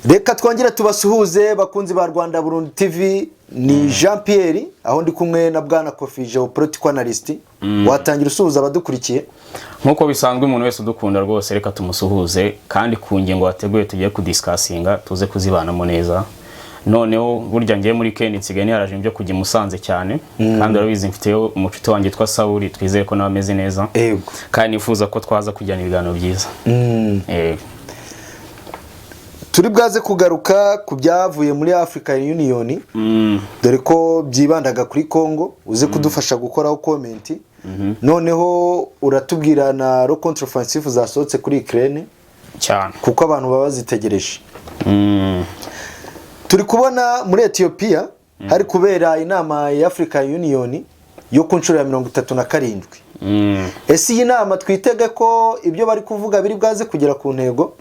Reka twongere tubasuhuze, bakunzi ba Rwanda Burundi TV. Ni Jean Pierre, aho ndi kumwe na bwana Kofi, geopolitical analyst. Watangira usuhuza abadukurikiye. Nk'uko bisanzwe, umuntu wese udukunda rwose reka tumusuhuze, kandi ku ngingo wateguye tugiye kudiscussinga tuze kuzibanamo neza. Noneho burya ngiye muri weekend, nsigaye niharaje ibyo kujya i Musanze cyane, kandi urabizi mfiteyo umucuti wanjye witwa Sawuri, twizere ko nawe ameze neza. Kandi nifuza ko twaza kujyana ibiganiro byiza. Turi bwaze kugaruka ku byavuye muri African Union, dore ko byibandaga kuri Congo. Uze kudufasha gukoraho comment. Noneho uratubwira na ro contre-offensive zasohotse kuri Ukraine, cyane, kuko abantu baba bazitegereje. Turi kubona muri Ethiopia hari kubera inama ya African Union yo ku nshuro ya 37. Ese iyi nama twitege ko ibyo bari kuvuga biri bwaze kugera ku ntego?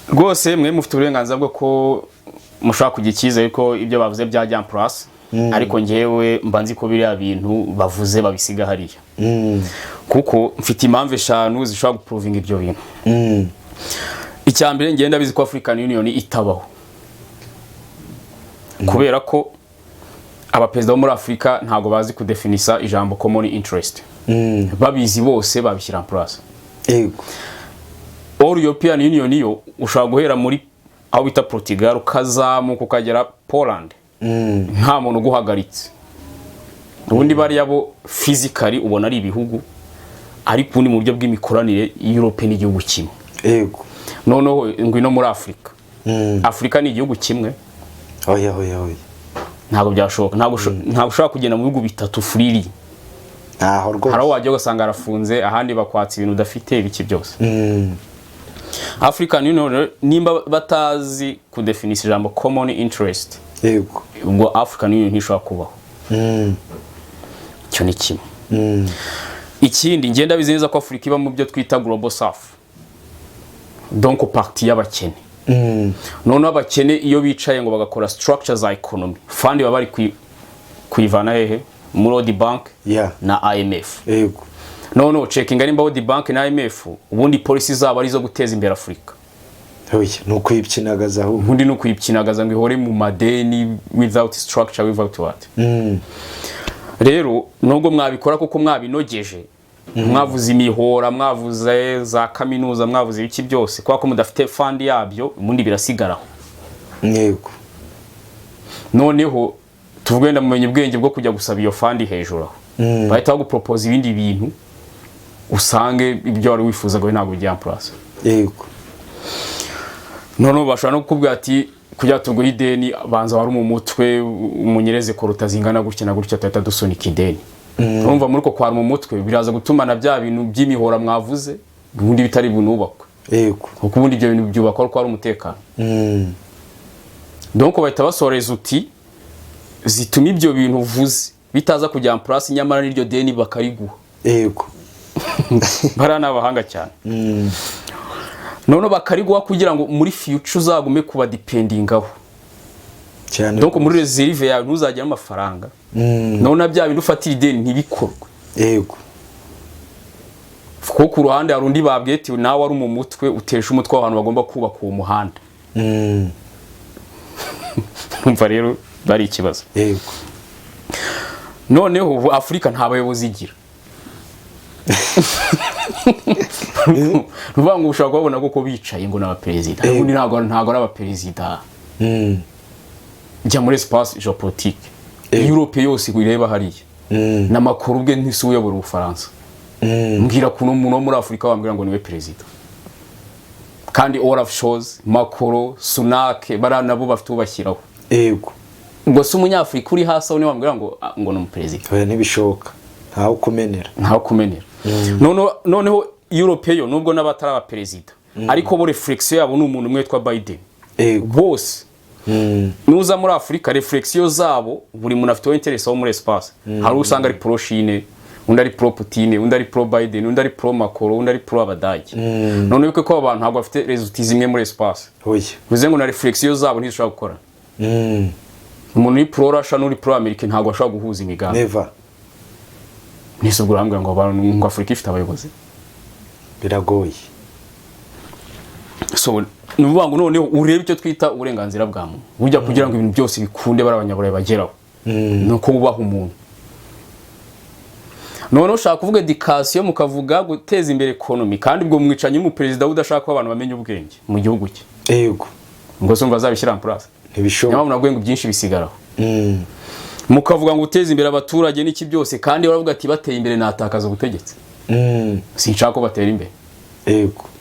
Rwose mwe mufite uburenganzira bwo ko mushobora kugira icyizere ko ibyo bavuze byajya en place, ariko ngewe mba nzi ko biriya bintu bavuze babisiga hariya, kuko mfite impamvu eshanu zishobora guprovinga ibyo bintu. Icya mbere, ngenda bizi ko African Union itabaho, kubera ko abaperezida bo muri Afurika ntabwo bazi kudefinisa ijambo common interest. Babizi bose babishyira en place. All European Union yo ushobora guhera muri aho bita Portugal, ukazamuka ukagera Poland, nta muntu uguhagaritse. Ubundi bariya bo physically ubona ari ibihugu, ariko ubundi mu buryo bw'imikoranire Europe ni igihugu kimwe. Noneho ngwino muri Afurika. Afurika ni igihugu kimwe? Oya, oya, oya. Ntabwo byashoboka. Ntabwo ushobora kugenda mu bihugu bitatu freely. Ntaho rwose. Hari aho wajya ugasanga harafunze, ahandi bakwatsa ibintu udafite, ibiki byose. African Union rero, nimba batazi kudefinisa ijambo common interest, ubwo African Union ntishobora kubaho. Icyo ni kimwe. Ikindi, ngenda bizi neza ko Afurika iba mu byo twita Global South, donc partie y'abakene. Noneho abakene iyo bicaye ngo bagakora structure za economy, fund baba bari kuyivana hehe? Muri World Bank na IMF. Noneho checkinga nimba World Bank na IMF ubundi policy zabo ari izo guteza imbere Afurika. Oya, ni ukuyipyinagaza ahubwo. Ubundi ni ukuyipyinagaza ngo ihore mu madeni without structure, without what. Rero nubwo mwabikora kuko mwabinogeje, mwavuze imihora, mwavuze za kaminuza, mwavuze ibiki byose, kubera ko mudafite fund yabyo, ubundi birasigaraho. Noneho tuvuge wenda mumenye ubwenge bwo kujya gusaba iyo fund hejuru aho, bahita baguporopoza ibindi bintu, usange ibyo wari wifuzaga we ntabwo bijya en place. Noneho bashobora no kukubwira ati kugira tuguhe ideni, banza wari mu mutwe umunyereze koruta zingana gutya na gutya, tuhita dusunika ideni. Urumva muri uko kwara mu mutwe biraza gutuma na bya bintu by'imihora mwavuze ubundi bitari bunubakwe, kuko ubundi ibyo bintu byubakwa ariko hari umutekano. Donc bahita basoreza uti zituma ibyo bintu uvuze bitaza kujya en place, nyamara n'iryo deni bakariguha. Bariya ni abahanga cyane. Noneho bakariguha kugira ngo muri future uzagume kuba dependingaho. Cyane. Donc muri reserve yawe ntuzagire amafaranga, none bya bintu ufatira ideni ntibikorwe, kuko ku ruhande hari undi babwiye ati nawe ari mu mutwe utesha umutwe w'abantu bagomba kubaka uwo muhanda. Umva rero bari ikibazo. Noneho ubu Afurika nta bayobozi igira. Ni ukuvuga ngo ushobora kubabona koko bicaye ngo ni abaperezida, ubundi ntabwo ari abaperezida. Jya muri espace géopolitique, Europe yose ureba hariya, na Macron ubwe ntisi uyobora Ubufaransa. Mbwira ukuntu umuntu wo muri Afurika wambwira ngo niwe perezida, kandi Olaf Scholz, Macron, Sunak, bariya nabo bafite ubashyiraho. Ubwo se umunyafurika uri hasi aho niwe wambwira ngo ni umuperezida? Oya, ntibishoboka, ntawe kumenera. Ntawe kumenera. Noneho Europe yo, nubwo n'abatari abaperezida, ariko bo réflexion yabo ni umuntu umwe witwa Biden bose. Nuza muri Afurika, réflexion zabo buri muntu afite interest wo muri espace. Hari usanga ari pro Chine, undi ari pro Putin, undi ari pro Biden, undi ari pro Macron, undi ari pro Abadage. None wibuke ko abo bantu ntabwo bafite résultats zimwe muri espace. Oya. Bivuze ngo na réflexion zabo ntizishobora gukora. Umuntu uri pro Russia n'uri pro Amerika ntabwo ashobora guhuza imigambi. Never. Nise ubwo urambwira ngo abantu, ngo Afurika ifite abayobozi? Biragoye. So ni ukuvuga ngo noneho urebe icyo twita uburenganzira bwa muntu. Burya kugira ngo ibintu byose bikunde, bari abanyaburayi bageraho, ni uko wubaha umuntu. Noneho ushaka kuvuga éducation, mukavuga guteza imbere economy, kandi ubwo mwicanye n'umuperezida we udashaka ko abantu bamenya ubwenge mu gihugu cye. Ngo se umva azabishyira en place? Niyo Ntibishoboka. mpamvu nabwo ngo byinshi bisigaraho. Mukavuga ngo guteza imbere abaturage n'iki byose, kandi baravuga ati: "Bateye imbere natakaza ubutegetsi." Sinshaka ko batera imbere.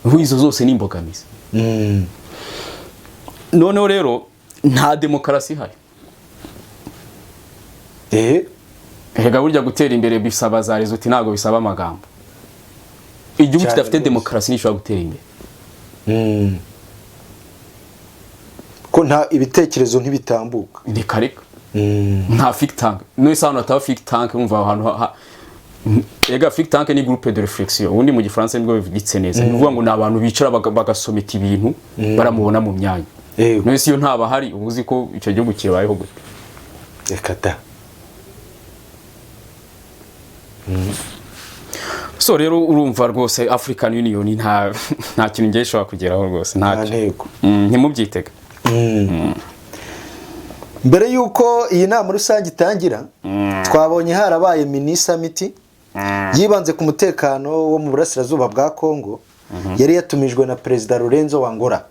Ubu izo zose ni imbogamizi. Noneho rero nta demokarasi ihari. Erega burya gutera imbere bisaba za résultats, ntabwo bisaba amagambo. Igihugu kidafite demokarasi ntishobora gutera imbere. Ko nta ibitekerezo, ntibitambuka. Reka reka. Nta think tank. None se ahantu hataba think tank, umva aho hantu erega think tank ni groupe de réflexion ubundi mu Gifaransa, nibwo bivugitse neza. Ni ukuvuga ngo ni abantu bicara bagasometa ibintu baramubona mu myanya. None se iyo ntabahari, uba uzi ko icyo gihugu kibayeho gute? Reka da. So rero urumva rwose African Union nta kintu ngiye ishobora kugeraho rwose. Nta Ntacyo. ntego. Ntimubyitege. Mbere y'uko iyi nama rusange itangira, twabonye harabaye mini summit yibanze ku mutekano wo mu burasirazuba bwa Congo, yari yatumijwe na Perezida Lorenzo wa Angola.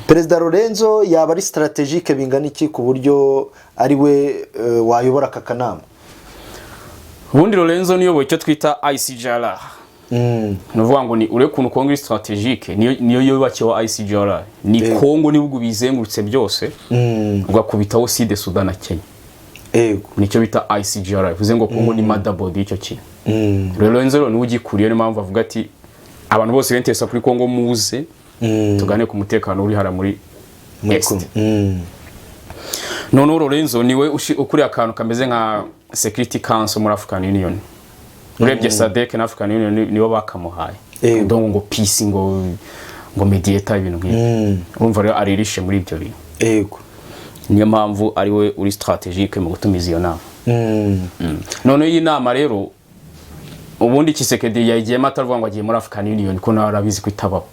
Perezida Lorenzo yaba ari stratégique bingana iki ku buryo ari we wayobora aka kanama? Ubundi Lorenzo niyoboye icyo twita ICGLR. Ni ukuvuga ngo ni urebe ukuntu Congo iri stratégique, niyo yubakiweho ICGLR. Ni Congo n'ibihugu bizengurutse byose, ugakubitaho Sud Sudan na Kenya. Nicyo bita ICGLR. Bivuze ngo Congo ni motherboard y'icyo kintu. Rero Lorenzo rero niwe ugikuriye. Niyo mpamvu avuga ati: "Abantu bose bentesa kuri Congo, muze tugane ku mutekano uri hara muri Muri Est." Congo. Noneho Lorenzo niwe ukuriye akantu kameze nka Security Council muri African Union. Urebye SADC na African Union nibo bakamuhaye. Donc ngo peace, ngo mediator, ibintu nk'ibyo. Urumva rero aririshe muri ibyo bintu. Niyo mpamvu ari we uri stratégique mu gutumiza iyo nama. Noneho iyi nama rero, ubundi Tshisekedi yayigiyemo atavuga ngo agiye muri African Union, ko nawe arabizi ko itabaho.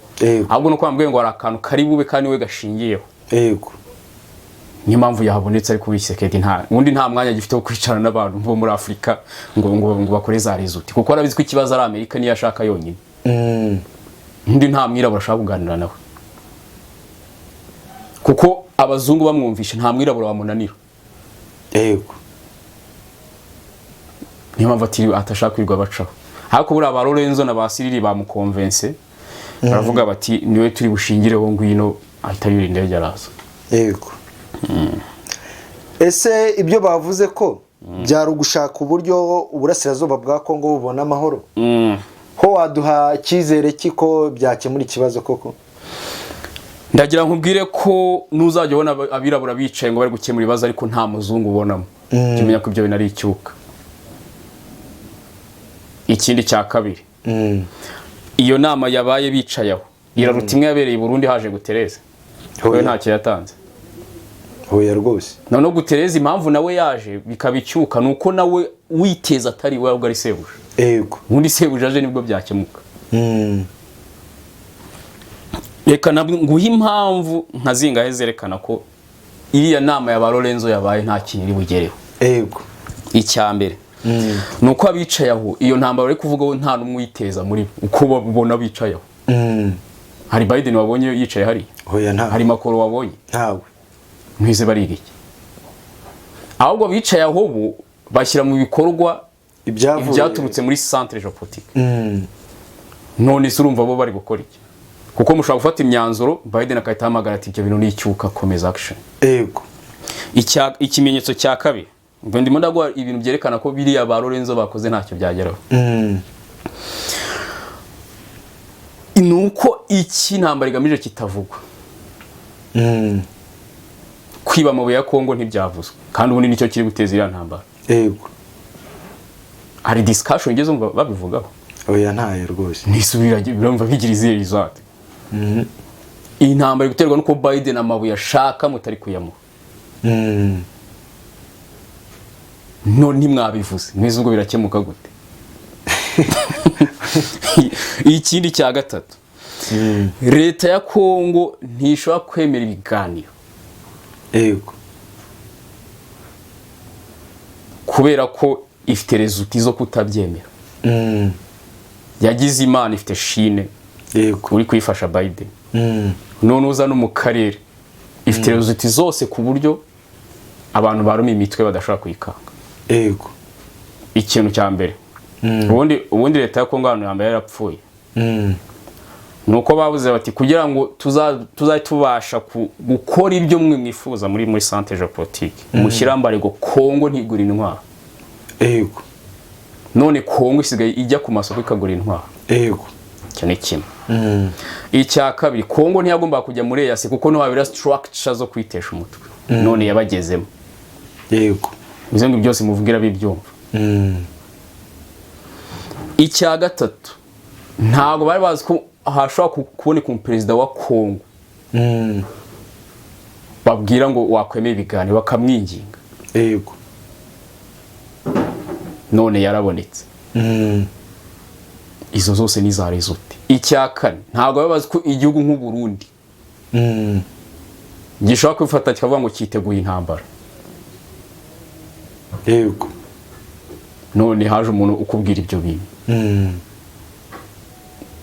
Ahubwo nuko bambwiye ngo hari akantu kari bube kandi we gashingiyeho. Niyo mpamvu yahabonetse. Ariko Tshisekedi nta ubundi nta mwanya agifite wo kwicarana n'abantu bo muri Afurika ngo bakore za résultats, kuko arabizi ko ikibazo ari Amerika, niyo ashaka yonyine. Undi nta mwirabura ashaka kuganira nawe, kuko abazungu bamwumvishe nta mwirabura wamunanira. Niyo mpamvu atashaka kwirirwa bacaho. Ariko buriya ba Lorenzo na ba Cyril bamukonvense, baravuga bati: "Niwe turi bushingireho, ngwino." Ahita yurira indege araza. Yego. Ese ibyo bavuze ko byari ugushaka uburyo uburasirazuba bwa Kongo bubona amahoro, ho waduha icyizere ko byakemura ikibazo koko? Ndagira nkubwire ko nuzajya ubona abirabura bicaye ngo bari gukemura ibibazo, ariko nta muzungu ubonamo, jya umenya ko ibyo bintu ari icyuka. Ikindi cya kabiri, iyo nama yabaye bicaye aho iraruta imwe yabereye i Burundi haje Guterres. We ntacyo yatanze. Hoya rwose. Noneho Guterres, impamvu nawe yaje bikaba icyuka, ni uko nawe witeza atari we, ahubwo ari sebuja. Ubundi sebuja aje nibwo byakemuka. Reka nguhe impamvu nka zingahe zerekana ko iriya nama ya ba Lorenzo yabaye nta kintu iri bugereho. Icya mbere ni uko abicaye aho, iyo ntambara bari kuvugaho, nta n'umwe uyiteza muri bo uko babona bicaye aho. Hari Biden wabonye yicaye hariya? Hoya, ntawe. Hari Macron wabonye? Ntawe. Ntize bariga iki? Ahubwo abicaye aho bo bashyira mu bikorwa ibyavuye ibyaturutse muri centre géopolitique. None se urumva bo bari gukora iki? Kuko mushobora gufata imyanzuro, Biden agahita ahamagara ati: "Ibyo bintu ni icyuka, komeza action." Ikimenyetso cya kabiri, ngo ndimo ndaguha ibintu byerekana ko biriya ba Lorenzo bakoze ntacyo byageraho, ni uko iki intambara igamije kitavugwa. Kwiba amabuye ya Kongo ntibyavuzwe, kandi ubundi nicyo kiri guteza iriya ntambara. Hari discussion igeze umva babivugaho? Oya, ntayo rwose. Ntisubira, birumva bigira izihe result? Iyi ntambara iri guterwa nuko Biden amabuye ashaka mutari kuyamuha. None ntimwabivuze mwese, ubwo birakemuka gute? Ikindi cya gatatu Leta ya Kongo ntishobora kwemera ibiganiro kubera ko ifite résultats zo kutabyemera. Yagize Imana ifite Chine uri kuyifasha, Biden. None uza no mu karere ifite résultats zose, ku buryo abantu baruma imitwe badashobora kuyikanga. Ikintu cya mbere, ubundi leta ya Kongo ahantu hambere yarapfuye, ni uko babuze bati kugira ngo tuzajye tubasha gukora ibyo mwe mwifuza muri centre géopolitique, mushyire embargo, Kongo ntigura intwaro. None Kongo isigaye ijya ku masoko ikagura intwaro. Icyo ni kimwe. Icya kabiri, Kongo ntiyagombaga kujya muri EAC kuko niho habera structure zo kwitesha umutwe. None yabagezemo. Bivuze ngo byose muvugira bibyumva. Icya gatatu, ntabwo bari bazi ko hashobora kuboneka umuperezida wa Kongo babwira ngo wakwemera ibiganiro, bakamwinginga. None yarabonetse. Izo zose ni za résultats. Icya kane, ntabwo bari bazi ko igihugu nk'u Burundi gishobora kwifata kikavuga ngo cyiteguye intambara. None haje umuntu ukubwira ibyo bintu.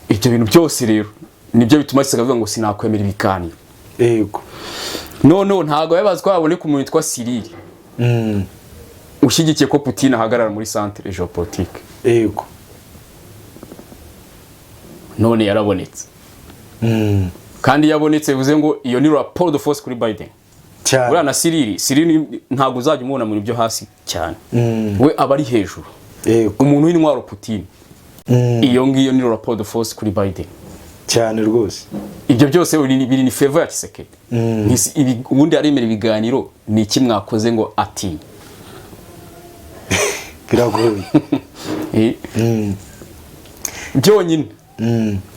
Ibyo bintu byose rero nibyo bituma Tshisekedi avuga ngo sinakwemera ibiganiro. Noneho ntabwo bari bazi ko haboneka umuntu witwa Cyril ushyigikiye ko Putin ahagarara muri centre géopolitique. None yarabonetse. Kandi iyo abonetse bivuze ngo iyo ni rapport de force kuri Biden. Buriya na Cyril, Cyril ntabwo uzajya umubona mu byo hasi cyane, we aba ari hejuru. Umuntu w'intwaro Putin. Iyo ngiyo ni rapport de force kuri Biden. Cyane rwose. Ibyo byose biri ni faveur ya Tshisekedi. Ubundi aremera ibiganiro, ni iki mwakoze ngo atinye? Biragoye. Byonyine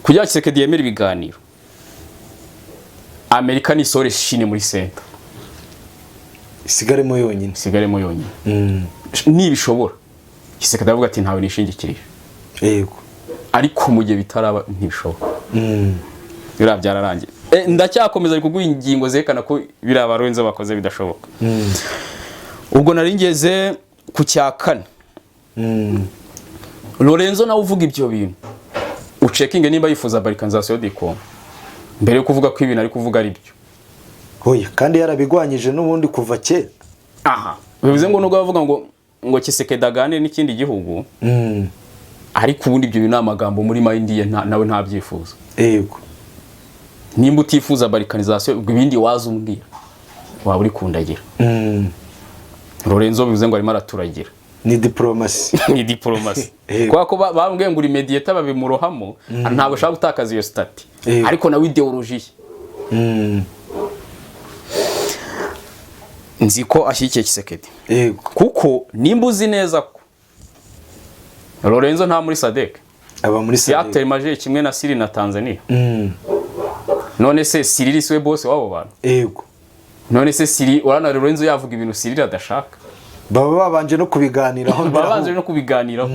kugira ngo Tshisekedi yemere ibiganiro, Amerika nisohore Chine muri centre. Isigaremo yonyine. Isigaremo yonyine. Nibishobora, Tshisekedi aravuga ati ntawe nishingikirije. Ariko mu gihe bitaraba, ntibishoboka. Biriya byararangiye. Ndacyakomeza ari kuguha ingingo zerekana ko biriya barenze bakoze bidashoboka. Ubwo nari ngeze ku cya kane. Lorenzo nawe uvuga ibyo bintu, ucekinge nimba yifuza balkanisation du Congo mbere yo kuvuga ko ibintu ari kuvuga ari byo. Oya, kandi yarabigwanyije n'ubundi kuva kera. Aha bivuze ngo nubwo bavuga ngo Tshisekedi aganire n'ikindi gihugu, ariko ubundi ibyo bintu ni amagambo muri mind ye, nawe ntabyifuza. Nimba utifuza balkanisation, ubwo ibindi waza umbwira waba uri kundagira. Lorenzo bivuze ngo arimo araturagira. Ni diporomasi. Ni diporomasi. Kubera ko bambwiye ngo uri médiateur, babimurohamo, ntabwo ashaka gutakaza iyo statut. Ariko nawe idéologie ye, nzi ko ashyigikiye Tshisekedi. Kuko nimba uzi neza ko Lorenzo nta muri SADC, aba muri SADC. Acteur majeur kimwe na Cyril na Tanzania. None se Cyril siwe boss w'abo bantu? Yego. None se Cyril, urana Lorenzo yavuga ibintu Cyril adashaka? Baba babanje no kubiganiraho mbere. Baba banze no kubiganiraho.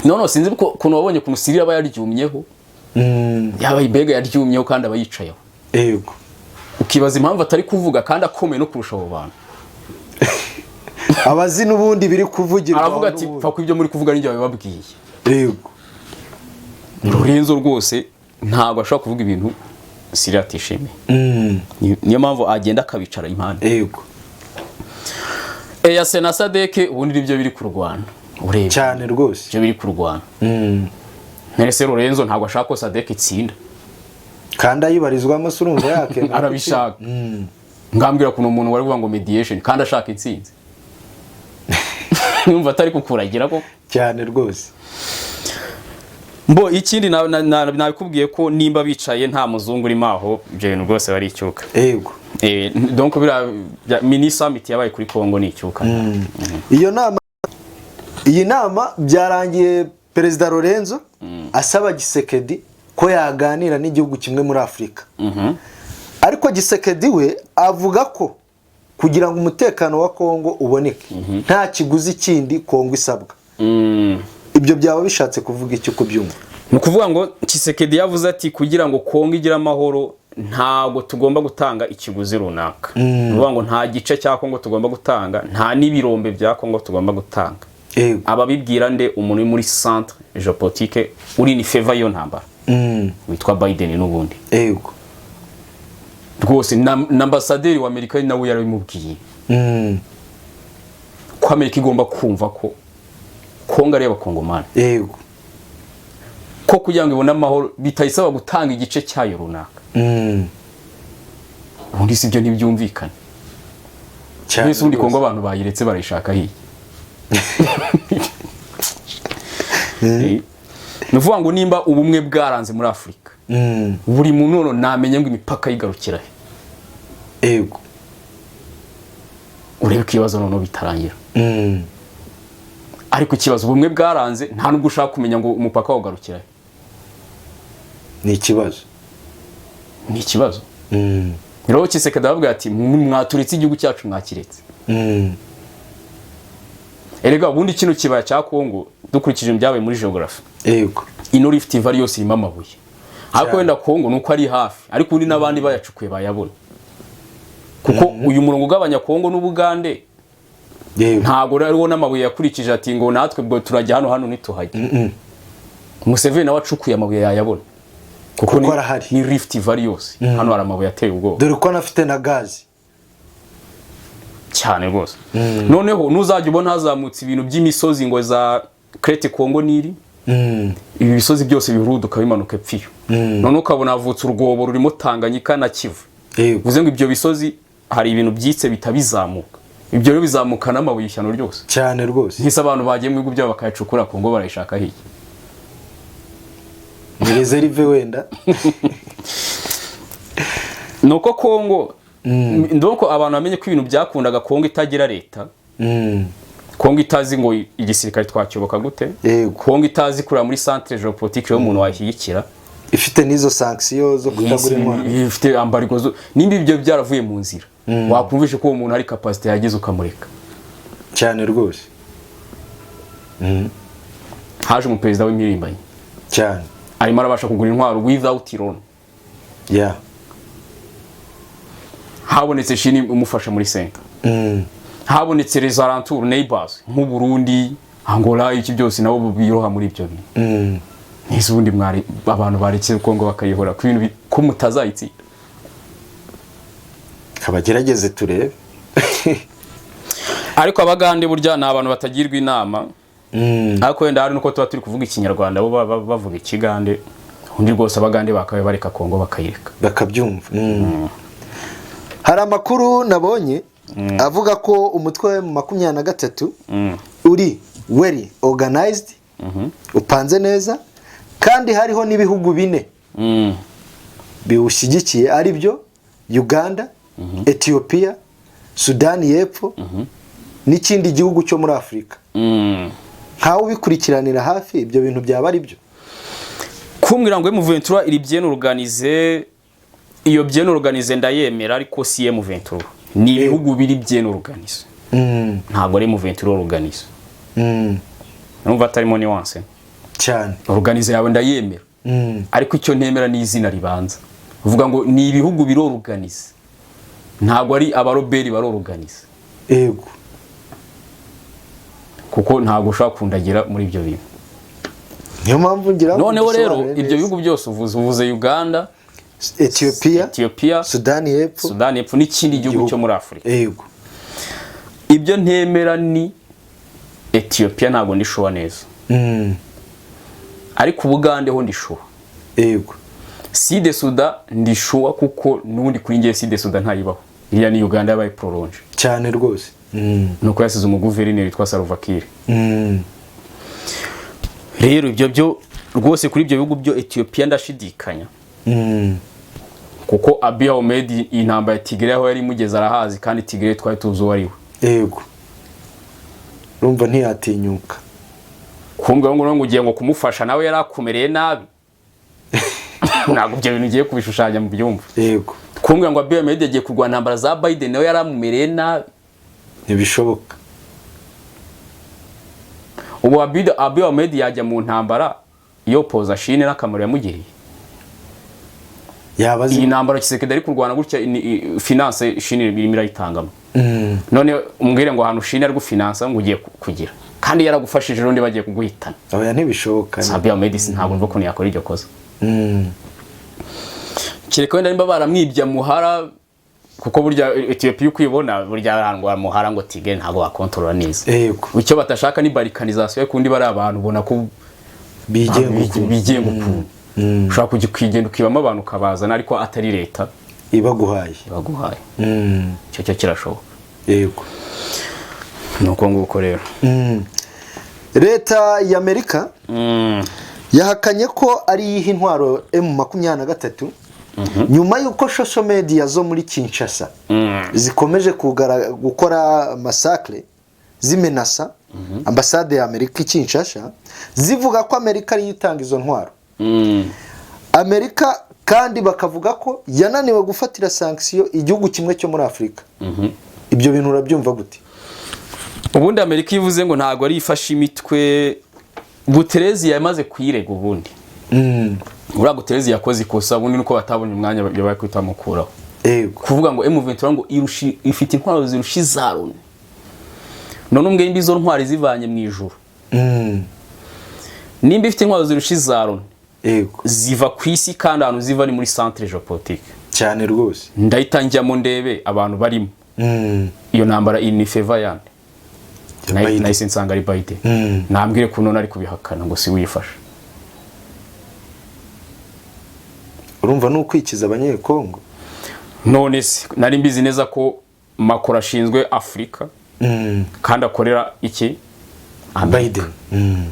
None sinzi ko ukuntu wabonye ukuntu Cyril aba yaryumyeho. Yaba mbega yaryumyeho kandi aba yicayeho. Ukibaza impamvu atari kuvuga kandi akomeye no kurusha abo bantu. Abazi n'ubundi biri kuvugirwa. Aravuga ati n'ubundi. Pfa ko ibyo muri kuvuga n'ibyo babibabwiye. Lorenzo rwose ntabwo ashobora kuvuga ibintu Cyril atishimiye. Niyo mpamvu agenda akabicara impande. EAC na SADC ubundi nibyo biri kurwana, urebye. Cyane rwose. Ibyo biri kurwana. None Lorenzo ntabwo ashaka ko SADC itsinda? Kandi ayibarizwamo se, urumva yakemera? Arabishaka. Ngambwira ukuntu umuntu wari kuvuga ngo mediation kandi ashaka intsinzi, numva atari kukuragira ko. Cyane rwose. Mbo ikindi nabikubwiye ko nimba bicaye nta muzungu urimo aho, ibyo bintu rwose bari icyuka. Donc biriya mini summit yabaye kuri Congo ni icyuka. Iyo nama, iyi nama byarangiye Perezida Lorenzo asaba Tshisekedi ko yaganira n'igihugu kimwe muri Afurika, ariko Tshisekedi we avuga ko kugira ngo umutekano wa Kongo uboneke nta kiguzi kindi Kongo isabwa. Ibyo byaba bishatse kuvuga iki uko ubyumva? Ni ukuvuga ngo Tshisekedi yavuze ati kugira ngo Kongo igire amahoro, ntabwo tugomba gutanga ikiguzi runaka. Ni ukuvuga ngo nta gice cya Kongo tugomba gutanga, nta n'ibirombe bya Kongo tugomba gutanga. Ababibwira nde? Umuntu uri muri centre géopolitique, uri in favor y'iyo ntambara, witwa Biden n'ubundi. Rwose na ambasaderi wa Amerika nawe yarabimubwiye ko Amerika igomba kumva ko Kongo ari iy'Abakongomani, ko kugira ngo ibone amahoro bitayisaba gutanga igice cyayo runaka. Ubundi si ibyo ntibyumvikane? Cyane. Mbese ubundi Rwose. Kongo abantu bayiretse barayishaka hiye? Ni ukuvuga ngo nimba ubumwe bwaranze muri Afurika, buri muntu none namenye ngo imipaka yigarukira he. Urebe ko ibibazo noneho bitarangira. Ariko ikibazo, ubumwe bwaranze, nta nubwo ushaka kumenya ngo umupaka wawugarukira he. Ni ikibazo. Ni ikibazo. Rero Tshisekedi aravuga ati mwaturitse igihugu cyacu, mwakiretse. Erega ubundi kino kibaya cya Kongo, dukurikije ibyabaye muri geography, ino Rift Valley yose irimo amabuye, ariko wenda Kongo nuko ari hafi, ariko ubundi n'abandi bayacukuye bayabona, kuko uyu murongo ugabanya Kongo n'Ubugande ntabwo rero n'amabuye yakurikije ati ngo natwe ubwo turajya hano, hano ntituhajya. Museveni nawe acukuye amabuye yayabona, kuko Kuko arahari. ni Rift Valley yose, hano hari amabuye ateye ubwoba. Dore ko anafite na gazi. Cyane rwose. Noneho ntuzajya ubona hazamutse ibintu by'imisozi ngo za crête Congo Nili, ibi bisozi byose bihuruduka bimanuka epfiyo, noneho ukabona havutse urwobo rurimo Tanganyika na Kivu. Bivuze ngo ibyo bisozi hari ibintu byitse bita bizamuka, ibyo rero bizamuka n'amabuye, ishyano ryose. Cyane rwose. Nk'ise abantu bagiye mu bihugu byabo bakayacukura, Kongo barayishaka hirya? Ni réserve wenda. Ni uko Kongo, donc abantu bamenye ko ibintu byakundaga Kongo itagira leta, Kongo itazi ngo igisirikare twacyubaka gute, Kongo itazi kureba muri centre géopolitique y'umuntu wayishyigikira, Ifite n'izo sanction zo kutagura intwaro. Ifite embargo nimba ibyo byaravuye mu nzira, wakumvishe ko uwo muntu hari capacité yagize ukamureka. Cyane rwose. Haje umuperezida w'impirimbanyi, arimo arabasha kugura intwaro without loan. Habonetse Chine imufasha muri center. Habonetse les alentours, neighbors nk'u Burundi, Angola, iki byose nabo biroha muri ibyo bintu. Nese ubundi mwari abantu baretse Kongo bakayihora ku bintu ko mutazayitsinda? Kabagerageze turebe. Ariko Abagande burya ni abantu batagirwa inama. Ariko wenda hari nuko tuba turi kuvuga Ikinyarwanda, bo baba bavuga Ikigande. Undi rwose Abagande bakabaye bareka Kongo bakayireka. Bakabyumva. Hari amakuru nabonye avuga ko umutwe wa 23 uri well organized, upanze neza, kandi hariho n'ibihugu bine biwushyigikiye, ari byo Uganda, Ethiopia, Sudani y'Epfo n'ikindi gihugu cyo muri Afurika. Nkawe ubikurikiranira hafi, ibyo bintu byaba ari byo? Kumbwira ngo M23 iri bien organisé, iyo bien organisé ndayemera, ariko si M23, ni ibihugu biri bien organisé, ntabwo ari M23 organisé. Numva atarimo nuance. Cyane. Organisé yawe ndayemera, ariko icyo ntemera ni izina ribanza uvuga ngo ni ibihugu biri organisé, ntabwo ari abaroberi bari organisé. Kuko ntabwo ushobora kundagira muri ibyo bintu. Niyo mpamvu ngira ngo Noneho rero dusobanure ibyo neza. bihugu byose uvuze Uganda, Ethiopia, Ethiopia, Sudani y'Epfo, Sudani y'Epfo n'ikindi gihugu cyo muri Afurika. Ibyo ntemera ni Ethiopia, ntabwo ndi sure neza, ariko Ubugande ho ndi sure. Sud Soudan ndi sure, kuko n'ubundi kuri ngiye Sud Soudan ntayibaho, iriya ni Uganda yabaye prolonge. Cyane rwose. Nuko yasize umuguverineri witwa Salva Kiir. Rero ibyo byo rwose, kuri ibyo bihugu byo, Ethiopia ndashidikanya, kuko Abiy Ahmed intambara ya Tigray aho yari imugeze arahazi, kandi Tigray twari tuzi uwo ari we. Yego, urumva ntiyatinyuka. Kumbwira ngo ugiye ngo kumufasha nawe yari akumereye nabi, ntabwo ibyo bintu ugiye kubishushanya mu byumva. Kumbwira ngo Abiy Ahmed yagiye kurwana intambara za Biden, nawe yari amumereye nabi, Ntibishoboka. Ubu Abiy Ahmed yajya mu ntambara Yopoza Chine n'akamaro yamugiriye. Yaba azi. Iyi ntambara Tshisekedi ari kurwana gutya finance Chine irimo irayitangamo. None umbwire ngo ahantu Chine ari gufinansa ngo ugiye kugira kandi yaragufashije, urundi bagiye kuguhitana. Oya, ntibishoboka. Abiy Ahmed ntabwo mva ukuntu yakora iryo kosa, kereka wenda nimba baramwibye Amuhara, kuko burya Ethiopia uko uyibona, burya ahantu Amuhara ngo Tigre ntabwo wakontorora neza. Icyo batashaka ni balkanisation, ariko undi bari abantu ubona ko bigenga ukuntu. Bigenga ukuntu ushobora kujya ukigenda ukibamo abantu ukabazana, ariko atari leta ibaguhaye. Baguhaye. Icyo cyo kirashoboka. Ni uko nguko rero. Leta y'Amerika yahakanye ko ari iyiha intwaro M23, nyuma y'uko social media zo muri Kinshasa zikomeje gukora massacre, zimenasa ambasade ya Amerika i Kinshasa, zivuga ko Amerika ariyo itanga izo ntwaro. Amerika kandi bakavuga ko yananiwe gufatira sanction igihugu kimwe cyo muri Afurika. Ibyo bintu urabyumva gute? Ubundi Amerika iyo ivuze ngo ntabwo ari ifashe imitwe, Guterres yamaze kuyirega. Ubundi uriya Guterres yakoze ikosa, ubundi nuko batabonye umwanya yabaye kwita bamukuraho. Kuvuga ngo M23 ngo irushi, ifite intwaro zirusha iza Loni. None umbwe nimba izo ntwari zivanye mu ijuru, nimba ifite intwaro zirusha iza Loni, ziva ku isi, kandi ahantu ziva ni muri centre géopolitique. Cyane rwose. Ndahita njyamo ndebe abantu barimo. Iyo ntambara iri ni faveur yande? Ya Biden. Nahise nsanga ari Biden. Nambwire ko none ari kubihakana ngo si wifashe. Urumva ni ukwikiza Abanyekongo. None se nari mbizi neza ko Macron ashinzwe Afurika kandi akorera iki? Amerika. Biden.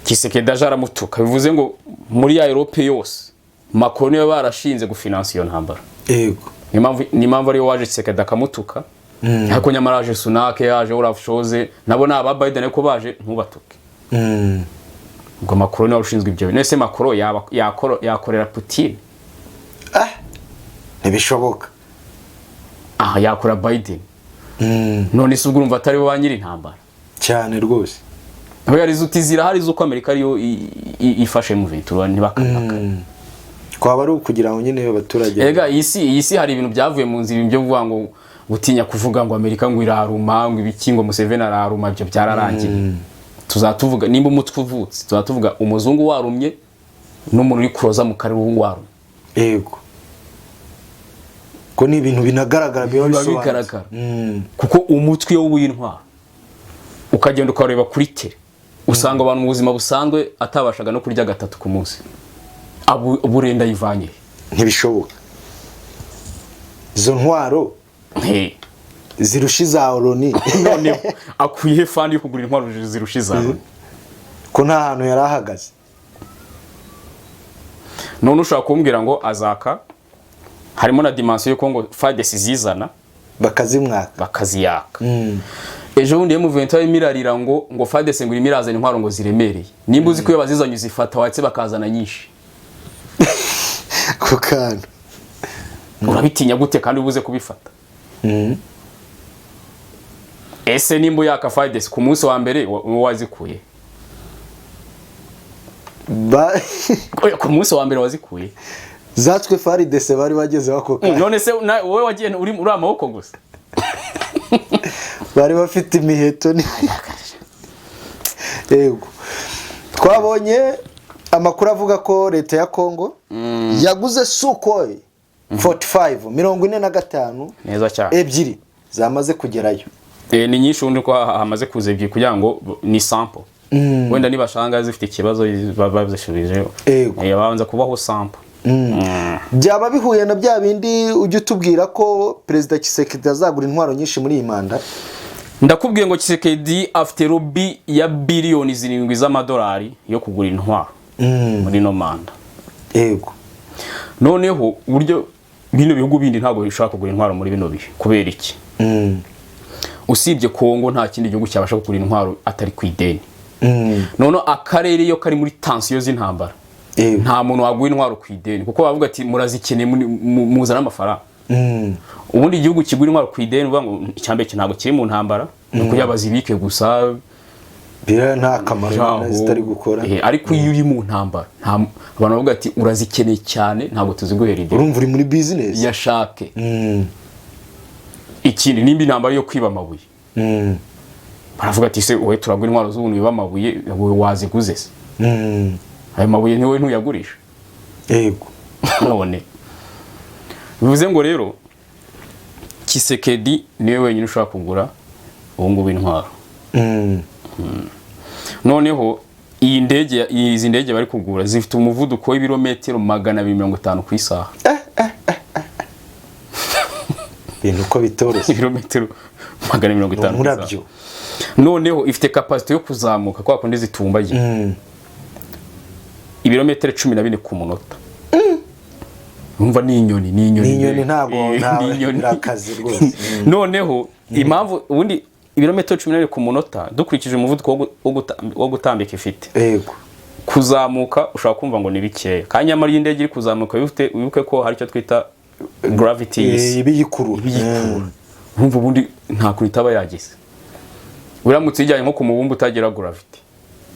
Tshisekedi aje aramutuka, bivuze ngo muri ya Europe yose Macron niwe barashinze gufinansa iyo ntambara. Niyo mpamvu ariwe waje, Tshisekedi akamutuka. Ariko nyamara yaje Sunak, yaje Olaf Scholz, nabo ni aba Biden, ariko baje ntubatuke. Ubwo Macron niwe ushinzwe ibyo bintu. Ese Macron yakorera Putin? Ah, ntibishoboka. Aha yakora Biden. None se ubwo urumva atari bo ba nyiri intambara? Cyane rwose. Aho yari uti zirahari z'uko Amerika ariyo ifashe M23, ntibakabihakana. Kwaba ari ukugira ngo nyine abaturage. Erega iyi si hari ibintu byavuye mu nzira, ibintu byo kuvuga ngo gutinya kuvuga ngo Amerika ngo iraruma, ngo ibiki, ngo Museveni araruma, ibyo byararangiye. Tuzatuvuga nimba umutwe uvutse, tuzatuvuga umuzungu warumye n'umuntu uri kuroza mu karere warumye. Yego, ko ni ibintu binagaragara, biba Biba bisobanutse. bigaragara. Kuko umutwe iyo w'intwaro ukagenda ukareba kuri tele, usanga abantu mu buzima busanzwe atabashaga no kurya gatatu ku munsi. Burenda yivanye he? Ntibishoboka, izo ntwaro He. zirusha iza Loni. Noneho akuye fund yo kugura intwaro zirusha izawe? Ko nta hantu yari ahagaze. None ushobora kumbwira ngo azaka harimo na dimension y'uko ngo FARDC zizana bakazimwaka. Bakaziyaka. Ejo bundi M23 irimo irarira ngo FARDC ngo irimo irazana intwaro ngo ziremereye. Nimba uzi ko iyo bazizanye uzifata, watse bakazana nyinshi. Ku kantu. Urabitinya gute kandi ubuze kubifata? Ese nimba uyaka FARDC ku munsi wa mbere wazikuye? Oya, ku munsi wa mbere wazikuye? Zatwe FARDC bari bagezeho ako kanya. None se wowe wagiye uri amaboko gusa? Bari bafite imiheto ni. Yego, twabonye amakuru avuga ko leta ya Kongo yaguze Sukhoi 45, 45. Neza cyane. Ebyiri zamaze kugerayo. Ni nyinshi, ubundi ko hamaze kuza ebyiri kugira ngo ni sample, wenda nibashanga zifite ikibazo bazishubije. Babanza kubaho sample. Byaba bihuye na bya bindi ujya utubwira ko Perezida Tshisekedi azagura intwaro nyinshi muri iyi manda? Ndakubwiye ngo Tshisekedi afite lobby ya biliyoni 7 z'amadolari yo kugura intwaro muri ino manda. Noneho uburyo bino bihugu bindi ntabwo bishobora kugura intwaro muri bino bihe, kubera iki? Usibye Kongo, nta kindi gihugu cyabasha kugura intwaro atari ku ideni. Noneho akarere iyo kari muri tension z'intambara, nta muntu waguha intwaro ku ideni, kuko bavuga ati murazikeneye, muzane amafaranga. Ubundi igihugu kigura intwaro ku ideni, uvuga ngo icyambere ntabwo kiri mu ntambara, ni ukugira bazibike gusa. Biriya nta kamaro Aho. zitari gukora. Ariko iyo uri mu ntambara, abantu bavuga ati: "Urazikeneye cyane, ntabwo tuziguhera ideni." Urumva uri muri business. Yashake ikindi, nimba intambara yo kwiba amabuye, baravuga ati: "Se wowe turagura intwaro z'ubuntu wiba amabuye, wowe waziguze se?" Ayo mabuye niwe ntuyagurisha? None bivuze ngo rero Tshisekedi niwe wenyine ushobora kugura ubu ngubu intwaro. Noneho iyi ndege, izi ndege bari kugura zifite umuvuduko w'ibirometero 250 ku isaha. Ibintu uko bitoroshye. Ibirometero 250 ku isaha. Umurabyo. Noneho ifite capacité yo kuzamuka kwa kundi zitumbagira ibirometero 14 ku munota. Umva, ni inyoni, ni inyoni. Ni inyoni, ntabwo Ni inyoni. Birakaze rwose. Noneho impamvu ubundi ibirometero 14 ku munota, dukurikije umuvuduko wo gutambika ifite, kuzamuka ushobora kumva ngo ni bikeya, kandi nyamara iyo indege iri kuzamuka wibuke ko hari icyo twita gravity y'isi. Ibiyikurura. Ibiyikurura. Urumva ubundi nta kuntu itaba yagize. Uramutse uyijyanye nko ku mubumbe utagira gravity,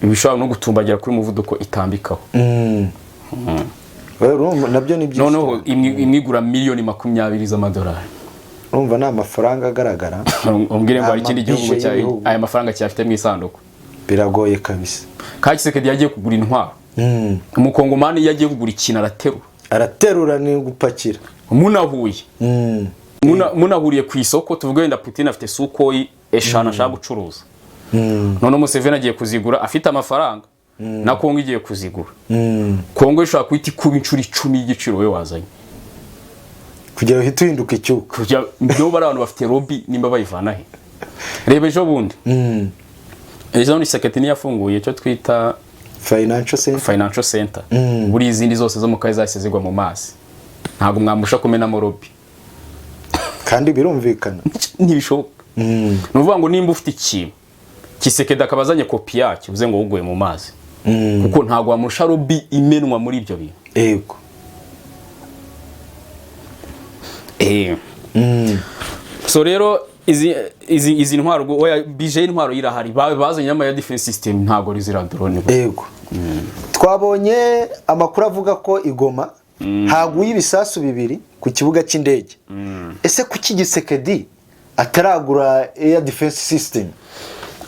iba ishobora no gutumbagira kuri umuvuduko itambikaho. Urumva nabyo ni byinshi. Noneho imwe igura miliyoni 20 z'amadolari. Urumva ni amafaranga agaragara. Umbwire ngo hari ikindi gihugu Amabije y'ibihugu. aya mafaranga cyafite mu isanduku? Biragoye kabisa. Ka Tshisekedi yagiye kugura intwaro. Umukongomani iyo agiye kugura ikintu araterura. Araterura, ni gupakira. Munahuye, munahuriye ku isoko, tuvuge wenda Putin afite Sukhoi 5 ashaka gucuruza, noneho Museveni agiye kuzigura afite amafaranga, na Kongo igiye kuzigura. Kongo ishobora guhita ikuba inshuro 10 y'igiciro we wazanye. Kugira ngo uhite uhinduka icyuka. Kugira nibo bari abantu bafite lobby, nimba bayivana he. Reba ejo bundi, ejo bundi Tshisekedi niyo yafunguye icyo twita financial center. Financial center. Buriya izindi zose zo mu karere zahise zigwa mu mazi, ntabwo mwamurusha kumenamo lobby. Kandi birumvikana. Ntibishoboka. Ni ukuvuga ngo nimba ufite ikintu, Tshisekedi akaba azanye kopi yacyo, uvuze ngo uguye mu mazi, kuko ntabwo wamurusha lobby imenwa muri ibyo bintu. So rero izi ntwaro oya, budget y'intwaro irahari. Bazanye ama ya defense system, ntabwo ari ziriya drone gusa. Yego, twabonye amakuru avuga ko i Goma haguye ibisasu bibiri ku kibuga cy'indege. Ese kuki Tshisekedi ataragura air defense system?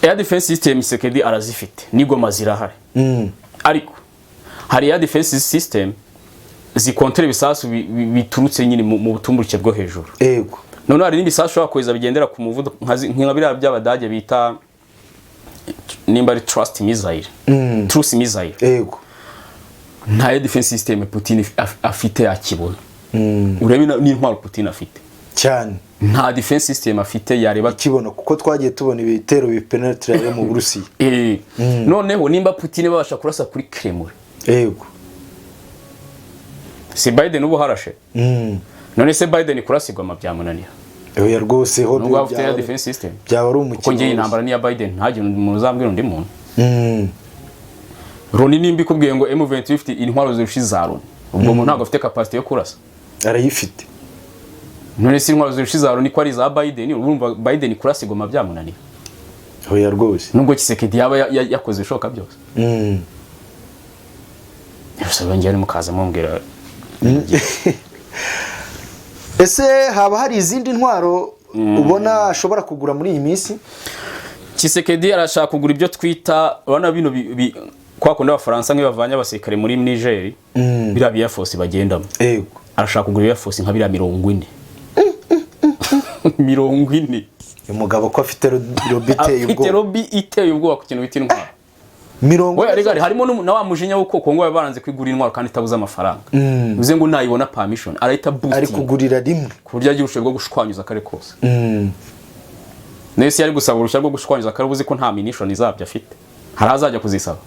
Air defense system Tshisekedi arazifite, n'i Goma zirahari, ariko hari air defense system zikontera ibisasu biturutse nyine mu butumburuke bwo hejuru. Noneho hari n'ibisasu ushobora kohereza bigendera ku muvuduko nka biriya by'Abadage bita nimba ari trust missile, truce missile. Nta air defense system Putin afite yakibona. Urebe n'intwaro Putin afite. Nta defense system afite yareba. Kibona, kuko twagiye tubona ibitero bipenetra yo mu Burusiya. Noneho nimba Putin babasha kurasa kuri Kremlin, si Biden ubu harashe? None se Biden kurasigwa ama byamunanira? Oya rwose, ho Nubwo afite air byaba defense system. Byaba ari umukino Kuko ngiye wose. Intambara niya Biden, ntagire umuntu uzambwira undi muntu. Loni nimba ikubwiye ngo M23 ifite intwaro zirusha iza Loni, ubwo muntu ntabwo afite capacity yo kurasa? Arayifite. None se intwaro zirusha iza Loni ko ari iza Biden, urumva Biden kurasigwa byamunanira? Oya rwose. Nubwo Tshisekedi yaba yakoze ibishoboka byose. Gusa ngewe mukaza mumbwira. Ese haba hari izindi ntwaro ubona ashobora kugura muri iyi minsi? Tshisekedi arashaka kugura ibyo twita, urabona bino kwa kundi Abafaransa nk'iyo bavanye abasirikare muri Niger, biriya Air Force bagendamo. Arashaka kugura Air Force nka biriya 40, 40. Uyu mugabo ko afite lobby iteye Afite ubwoba. Lobby iteye ubwoba ku kintu bita intwaro. 40. Oya rega, harimo na wa mujinya w'uko Kongo baba baranze kwigura intwaro kandi itabuze amafaranga. Bivuze ngo nayibona permission arahita Ari boosting kugurira rimwe. ku buryo agira ubushobozi bwo gushwanyuza akarere kose. Nese yari gusaba uruhushya rwo gushwanyuza akarere, uzi ko nta munition zabyo afite, hari azajya kuzisaba?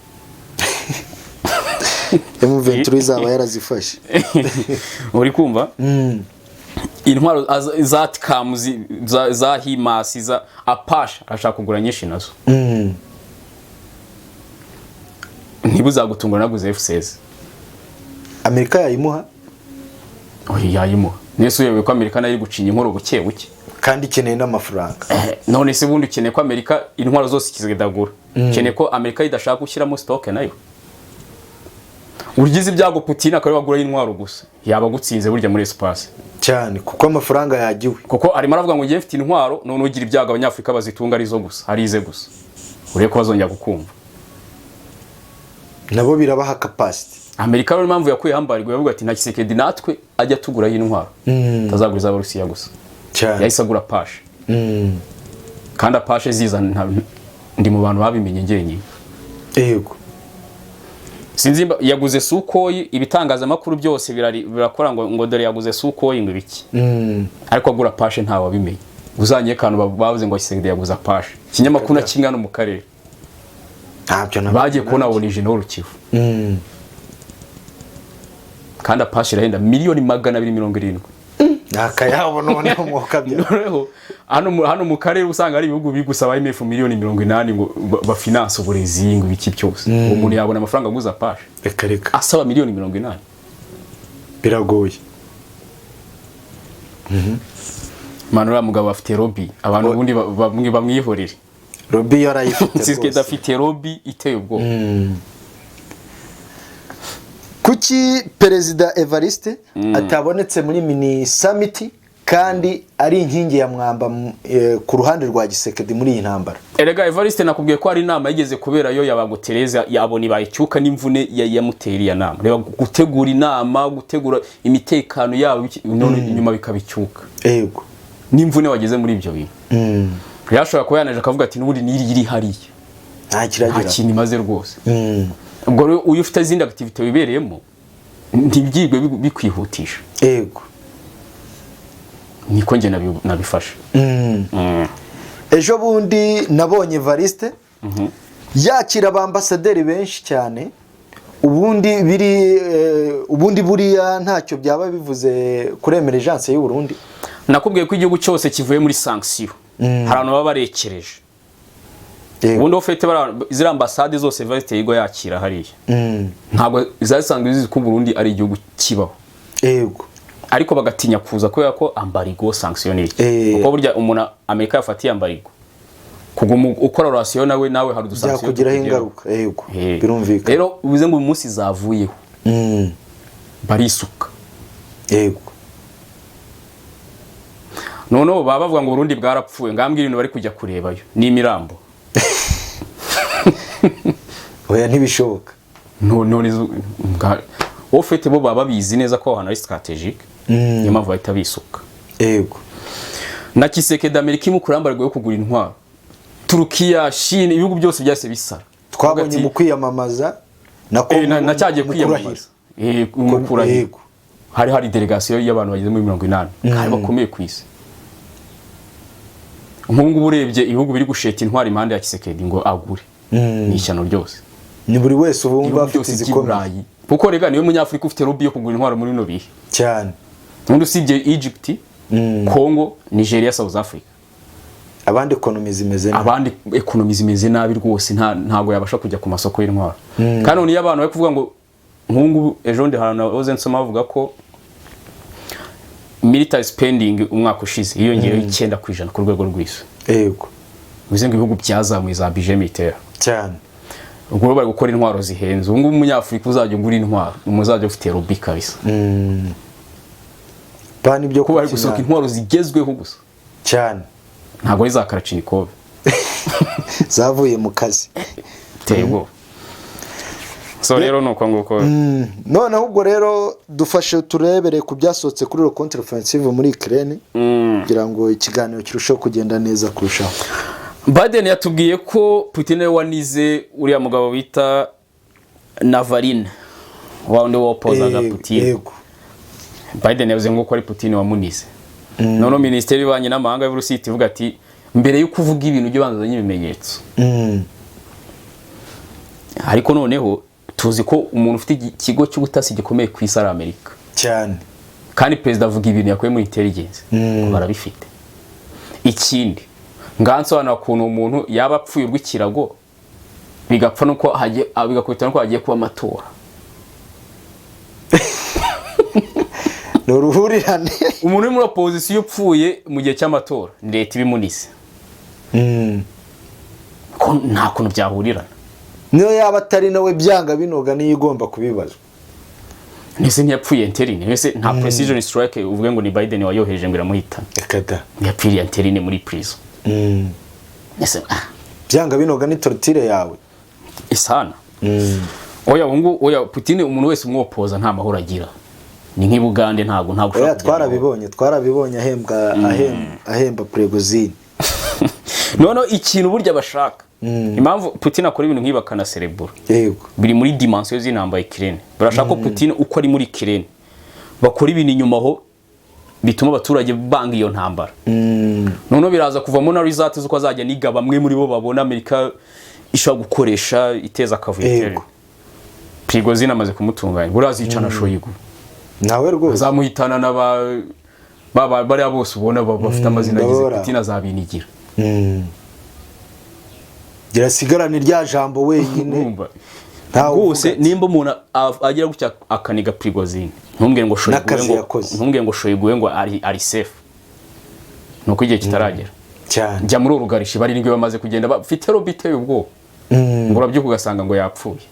M23 izaba yarazifashe. Uri kumva intwaro za TCAM, za HIMARS, za Apache, arashaka kugura nyinshi nazo. Ntibuzagutungura naguze F16. Amerika yayimuha? Oya, yayimuha. Nese uyobewe ko Amerika nayo iri gucinya inkoro buke buke? Kandi ikeneye n'amafaranga. None se ubundi ukeneye ko Amerika intwaro zose kizidagura, ukeneye ko Amerika idashaka gushyiramo stock nayo? Ugize ibyago Putin akaba agura intwaro gusa, yaba agutsinze burya muri espace. Cyane, kuko amafaranga yagiwe. Kuko arimo aravuga ngo ngiye mfite intwaro, none ugira ibyago Abanyafurika bazitunga arizo gusa, arize gusa, urebe ko bazongera kukumva. Nabo birabaha capacity. Amerika rero impamvu yakuyeho embargo, yavuga ati nta Tshisekedi natwe ajya tuguraho intwaro, tazagura iz'Abarusiya gusa. Yahise agura Apache. Kandi Apache ziza ndi mu bantu babimenye njyenyine. Sinzi yaguze Sukhoi, ibitangazamakuru byose birakora ngo dore yaguze Sukhoi, ngo ibiki. Ariko agura Apache ntawe wabimenye. Uzanye kantu bavuze ngo Tshisekedi yaguze Apache, ikinyamakuru na kimwe hano mu karere. Ntabyo na. Bagiye kubona babona ijino Kivu. Kandi Apache irahenda, miliyoni 270. Ni akayabo noneho mwuka bya. Noneho hano mu karere usanga hari ibihugu biri gusaba IMF miliyoni 80 ngo bafinance uburezi, ngo ibiki byose. Uwo muntu yabona amafaranga aguza Apache? Reka reka. Asaba miliyoni 80. Biragoye. Manu, uriya mugabo afite lobby, abantu ubundi bamwe bamwihorere. Lobby yo arayifite. Tshisekedi Rwose. afite lobby iteye ubwoba. Kuki Perezida Evariste atabonetse muri mini summit kandi ari inkingi ya mwamba ku ruhande rwa Tshisekedi muri iyi ntambara? Erega Evariste nakubwiye ko hari inama yigeze kubera yo yaba Guterres, yabona ibaye icyuka n'imvune yamuteye iriya nama. Reba gutegura inama, gutegura imitekano yabo, none nyuma bikaba icyuka n'imvune wageze muri ibyo bintu. Yashobora kuba yanaje akavuga ati n'ubundi n'iri iri hariya Nta nta kiragira. kintu imaze rwose. Ubwo rero iyo ufite izindi activité wibereyemo, ntibyigwe bikwihutisha. Niko njye nabifashe. Ejo bundi nabonye Evariste yakira abambasaderi benshi cyane. Ubundi biri ubundi buriya ntacyo byaba bivuze kuri émergence y'u Burundi? Nakubwiye ko igihugu cyose kivuye muri sanction, hari abantu baba barekereje. Ubundi ufite ziriya ambasade zose Evariste yigo yakira hariya, ntabwo zari zisanzwe zizi ko Burundi ari igihugu kibaho. Ariko bagatinya kuza kubera ko embargo, sanction ni iki. Kuko burya umuntu Amerika yafatiye embargo, kuguma ukora relation nawe hari udusanction Byakugiraho tukugeraho. ingaruka, yego. Birumvikana. Rero bivuze ngo uyu munsi zavuyeho, barisuka. Noneho baba bavuga ngo Burundi bwarapfuye, ngambwira ibintu bari kujya kurebayo ni imirambo. Oya, ntibishoboka. None ufite bo baba babizi neza ko aho hantu ari stratégique, niyo mpamvu bahita bisuka. Na Tshisekedi, Amerika imukura embargo yo kugura intwaro, Turukiya, Chine, ibihugu byose byahise bisara. Twabonye Bavuga ati, mu kwiyamamaza nako na cyagiye mu kurahira. kwiyamamaza. Mu kurahira. Hari délégation y'abantu bageze muri 80 kandi bakomeye ku isi. Nk'ubu ngubu urebye ibihugu biri gusheta intwaro impande ya Tshisekedi ngo agure, ni ishyano ryose. Ni buri wese ubu wumva Ibihugu afite byose by'i izikomeye. Burayi, kuko rega niwe munyafurika ufite lobby yo kugura intwaro muri bino bihe. Ubundi usibye Egypt, Congo, Nigeria, South Africa. Abandi économie zimeze nabi. Abandi économie zimeze nabi rwose, ntabwo yabasha kujya ku masoko y'intwaro. Kandi none iyo abantu bari kuvuga ngo nk'ubu ngubu, ejo ndi ahantu nahoze nsoma bavuga ko military spending umwaka ushize yiyongereyeho 9% ku rwego rw'isi. Bivuze ngo ibihugu byazamuye za budget militaire. Ubwo rero bari gukora intwaro zihenze. Ubu ngubu umunyafurika uzajya ugura intwaro umuzajya ufite lobby kabisa. Pani ibyo Kuko bari gukina. gusohoka intwaro zigezweho gusa. Ntabwo ari za Kalachnikov. Zavuye mu kazi. Biteye ubwoba. So rero ni uko nguko. Noneho ubwo rero dufashe turebere ku byasohotse kuri ro contre offensive muri Ukraine, kugira ngo ikiganiro kirusheho kugenda neza kurushaho. Biden yatubwiye ko Putin we wanize uriya mugabo bita Navalny, wa wundi wopozaga Putin. Biden yavuze ngo ko ari Putin wamunize. Noneho Minisiteri y'Ububanyi n'Amahanga y'Uburusiya ivuga ati mbere yo kuvuga ibintu ujye ubanza uzanye ibimenyetso. Ariko noneho tuzi ko umuntu ufite ikigo cy'ubutasi gikomeye ku isi ari Amerika. Kandi perezida avuga ibintu yakuye muri intelligence, barabifite. Ikindi ngansobanura ukuntu umuntu yaba apfuye urw'ikirago, bigapfa nuko hagiye bigakubita nuko hagiye kuba amatora. Ni uruhurirane. Umuntu uri muri opposition upfuye mu gihe cy'amatora, ni leta ibimunise, ko nta kuntu byahurirana. Niyo yaba atari nawe, byanga binoga niyo igomba kubibazwa. Mbese ntiyapfuye interne? Mbese nta precision strike uvuge ngo ni Biden wayohereje ngo iramuhitana? Reka da. Ntiyapfiriye interne muri prison mbese? Ah, Byanga binoga ni torture yawe. Isana oya, ubu ngubu oya, Putin umuntu wese umwopoza nta mahoro agira. Ni nk'i Bugande, ntabwo Oya. ushobora kugera. Twarabibonye ahembwa, ahemba Prigozhin. Noneho ikintu burya bashaka, impamvu Putin akora ibintu nk'ibi akanaserebura, biri muri dimension z'intambara Ukraine. Barashaka ko Putin uko ari muri Ukraine bakora ibintu inyuma aho bituma abaturage banga iyo ntambara. Noneho biraza kuvamo na result z'uko azajya niga bamwe muri bo babona Amerika ishobora gukoresha iteza akavuyo. Ukraine, Prigozhin amaze kumutunganya, buriya azicana Shoigu. Nawe rwose. Azamuhitana na ba bariya bose ubona bafite amazina agize. Ndabora. Putin azabinigira. Girasigarane rya jambo wenyine. Urumva? Ntawe Rwose uvuga ati- nimba umuntu agira gutya akaniga Prigozhin, ntumbwire ngo Shoigu N'akazi ngo yakoze. ntumbwire ngo Shoigu we ngo ari safe, nuko igihe kitaragera. Cyane. Jya muri oligarchie, barindwi bamaze kugenda bafite lobby iteye ubwoba, ngo urabyuka ugasanga ngo yapfuye.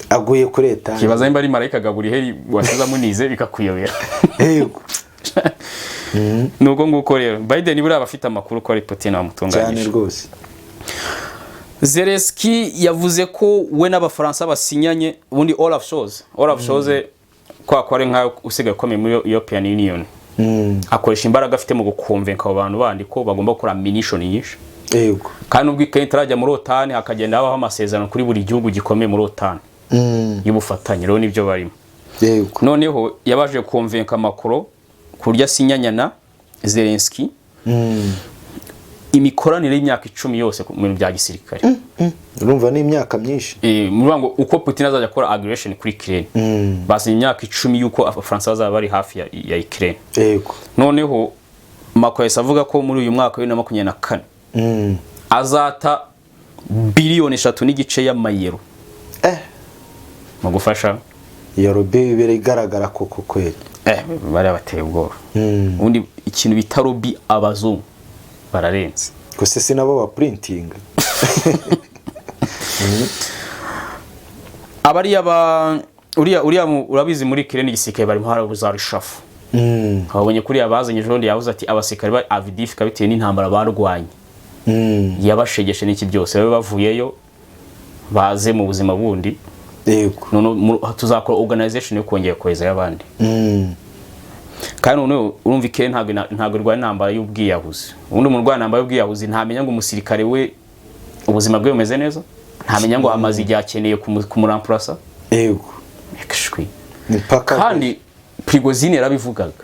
Aguye kuri etaje. Kibaza nimba ari marayika Gaburiheri wasize amunize, bikakuyobera. Nuko nguko rero Biden buriya aba afite amakuru ko ari Putin Cyane. wamutunganyije. Rwose. Zelensky yavuze ko we n'Abafaransa basinyanye. Ubundi Olaf Scholz kwa ko ari nkaho usigaye ukomeye muri European Union, akoresha imbaraga afite mu gukonvenka abo bantu bandi ko bagomba gukora ammunition nyinshi. Kandi nubwo Ukraine itarajya muri OTAN, hakagenda habaho amasezerano kuri buri gihugu gikomeye muri OTAN y'ubufatanye. Rero nibyo barimo. Noneho yabashije konvenka Macron ku buryo asinyanya na Zelensky imikoranire y'imyaka 10 yose mu bintu bya gisirikare. Urumva ni imyaka myinshi. Muri ngo uko Putin azajya akora aggression kuri Ukraine, basinye imyaka 10 y'uko Abafaransa bazaba bari hafi ya Ukraine. Noneho Macron yahise avuga ko muri uyu mwaka wa 2024 azata biliyoni 3.5 y'amayero mu gufasha. Iyo lobby birigaragara koko kweri. Bariya bateye ubwoba. Ubundi ikintu bita lobby, abazungu bararenze. Gusa si nabo bapurintinga. Abariya ba uriya urabizi muri Ukraine igisirikare barimo harabuza reshuffle. Abonye kuriya bazanye ejo bundi, yavuze ati abasirikare ba Avdiivka bitewe n'intambara barwanye yabashegeshe n'iki byose, babe bavuyeyo baze mu buzima bundi. None tuzakora organization yo kongera koherezayo abandi. Kandi noneho urumva Ukraine ntabwo irwana intambara y'ubwiyahuzi. Ubundi umuntu urwana intambara y'ubwiyahuzi ntamenya ngo umusirikare we ubuzima bwe bumeze neza, ntamenya ngo amaze igihe akeneye kumuramplasa. Shwi. Ni paka. Kandi Prigozhin yarabivugaga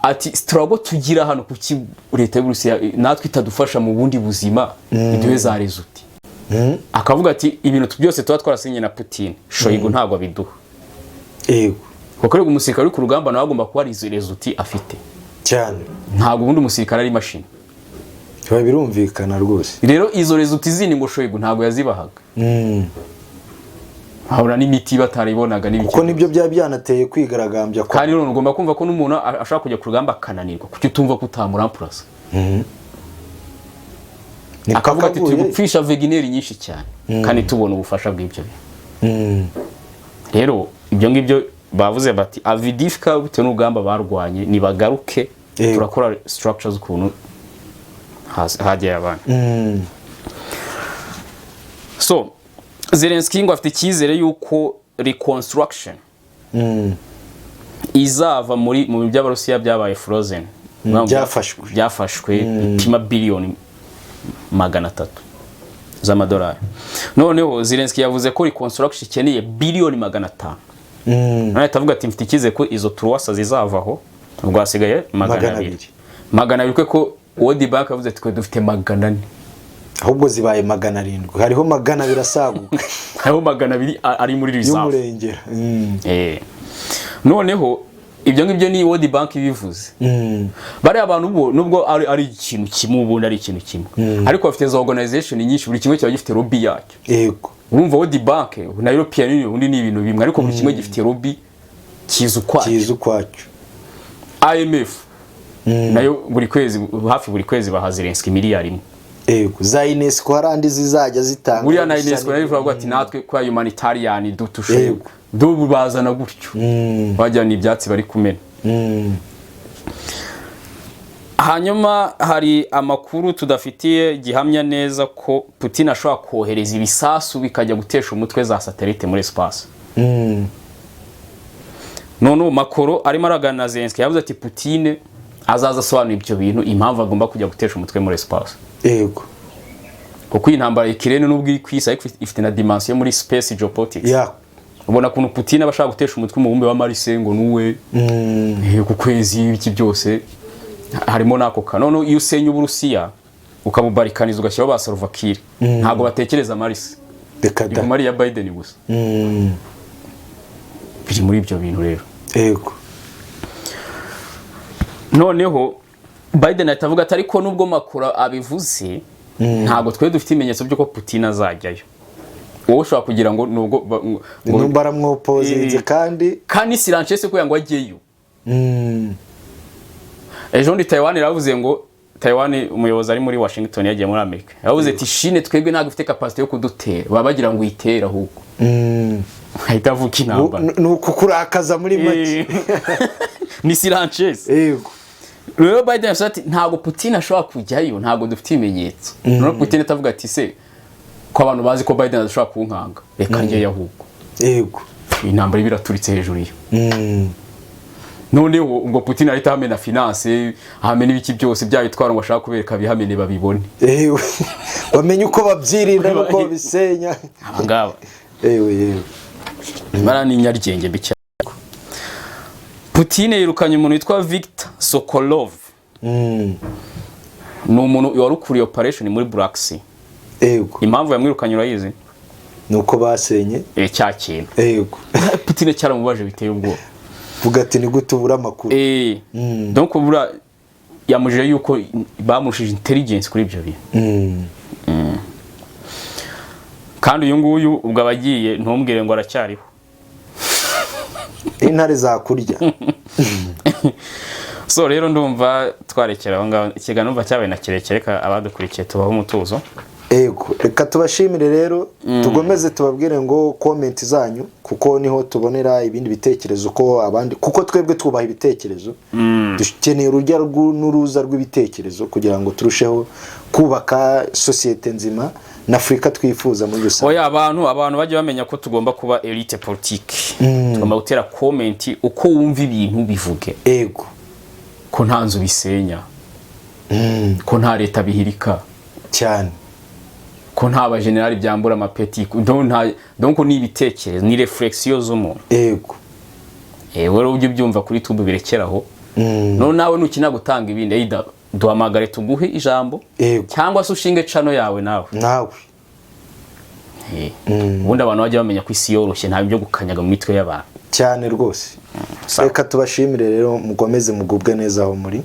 ati struggle tugira hano, kuki leta y'Uburusiya natwe itadufasha mu bundi buzima, iduhe za résultats? Akavuga ati ibintu byose tuba twarasinye na Putin, Shoigu ntabwo abiduha. Kuko rero umusirikare uri ku rugamba nawe agomba kuba hari izo résultats afite. Cyane. Ntabwo ubundi umusirikare ari imashini. Biba birumvikana rwose. Rero izo résultats zindi ngo Shoigu ntabwo yazibahaga, habura n'imiti bataribonaga n'ibiki. Kuko nibyo byaba byanateye kwigaragambya kwa Kandi none ugomba kumva ko n'umuntu ashobora kujya ku rugamba akananirwa, kuki utumva ko utamuramplasa? Ni Akavuga ati turi paka. gupfisha Wagner nyinshi cyane kandi tubona ubufasha bw'ibyo bintu. Rero ibyo ngibyo bavuze bati Avdiivka bitewe n'urugamba barwanye nibagaruke, turakora structures ukuntu hagiye abandi. So Zelensky ngo afite icyizere yuko reconstruction izava muri mu by'Abarusiya byabaye frozen. Byafashwe. Byafashwe, bipima biliyoni 300 z'amadolari. Noneho Zelensky yavuze ko reconstruction ikeneye biliyoni 500. None atavuga ati mfite icyizere ko izo turuwasa zizavaho, ubwo hasigaye magana Magana abiri. abiri. 200, ko World Bank yavuze ati twe dufite 400. Ahubwo zibaye 700, hariho 200 asaguka. Hariho 200 ari muri reserve. Y'umurengera. Noneho ibyo ngibyo ni World Bank ibivuze. Bariya abantu bo nubwo ari ikintu kimwe, ubundi ari ikintu kimwe, ariko bafite za organization nyinshi, buri kimwe kiba gifite lobby yacyo. Urumva World Bank na European Union ubundi ni ibintu bimwe, ariko buri kimwe gifite lobby kiza ukwacyo. Kiza ukwacyo. IMF nayo buri kwezi, hafi buri kwezi, baha Zelensky 1 miliyari. Yego, za UNESCO hari andi zizajya zitanga. Buriya na UNESCO nayo ivuga ati natwe kwa humanitarian dutushe. Dubu bazana gutyo, wagira ni ibyatsi bari kumena. Hanyuma hari amakuru tudafitiye gihamya neza ko Putin ashobora kohereza ibisasu bikajya gutesha umutwe za satellite muri espace. None ubu Macron arimo araganira na Zelensky, yavuze ati Putin azaza asobanura ibyo bintu, impamvu agomba kujya gutesha umutwe muri espace, kuko iyi ntambara ya Ukraine, nubwo iri ku isi, ariko ifite na dimension muri space geopolitics. Ubona ukuntu Putin aba ashaka gutesha umutwe umubumbe wa Mars ngo nuwe, ku kwezi, ibiki byose harimo n'ako ka. None iyo usenya Uburusiya, ukabubarikaniza, ugashyiraho ba Salva Kiir, ntabwo batekereza Mars. Reka da. Iguma ari iya Biden gusa. Biri muri ibyo bintu rero. Noneho Biden ahita avuga ati ariko nubwo Macron abivuze, ntabwo twe dufite ibimenyetso by'uko Putin azajyayo. Wowe ushobora kugira ngo nubwo Baramwopozinze kandi. Kandi siranchese kugira ngo ajyeyo. Ejo bundi Taiwan iravuze ngo, Taiwan umuyobozi ari muri Washington, yagiye muri Amerika, yavuze ati Chine twebwe ntabwo ifite capacité yo kudutera, baba bagira ngo uyitere ahubwo ahita avuka intambara. Ni ukukurakaza muri make. Ni siranchese. Rero Biden yavuze ati ntabwo Putin ashobora kujyayo, ntabwo dufite ibimenyetso. Noneho Putin atavuga ati se ko abantu bazi ko Biden adashobora kunkanga, reka njyeyo ahubwo. Intambara iba iraturitse hejuru iyo. Noneho ubwo Putin ahita ahamena finance, ahamena ibiki byose, bya bitwaro ngo ashaka kubereka bihamene babibone. Yewe, bamenye uko babyirinda n'uko babisenya. Aba ngaba Yewe yewe. Bara ni inyaryenge mbi cyane. Putin yirukanye umuntu witwa Victor Sokolov. Ni umuntu wari ukuriye operation muri Black Sea. Impamvu yamwirukanye urayizi? Ni uko basenye. Cya kintu. Putin cyaramubaje biteye ubwoba. Vuga ati ni gute ubura amakuru? Donc bura yamujije yuko bamurushije intelligence kuri ibyo bintu. Kandi uyu nguyu ubwo aba agiye, ntumbwire ngo aracyariho. Intare zakurya. So rero ndumva twarekera aho ngaho ikiganiro, numva cyabaye na kirekire. Reka abadukurikiye tubahe umutuzo. Yego, reka tubashimire rero, tugomeze tubabwire ngo comment zanyu, kuko niho tubonera ibindi bitekerezo ko abandi, kuko twebwe twubaha ibitekerezo. Dukeneye urujya n'uruza rw'ibitekerezo kugira ngo turusheho kubaka sosiyete nzima na Afurika twifuza muri rusange. Oya, abantu bajya bamenya ko tugomba kuba elite politique, tugomba gutera comment, uko wumva ibintu bivuge, ko nta nzu bisenya, ko nta leta bihirika, ko nta bajenerali byambura amapeti, donc ni ibitekerezo, ni réflexion z'umuntu. Wowe ujye ubyumva kuri tube, birekeraho. None nawe nukina gutanga ibindi, either duhamagare tuguhe ijambo, cyangwa se ushinge channel yawe nawe. Nawe. Ubundi abantu bajya bamenya ko isi yoroshye, nta byo gukanyaga mu mitwe y'abantu. Cyane rwose. Sawa. Reka tubashimire rero, mukomeze mugubwe neza aho muri.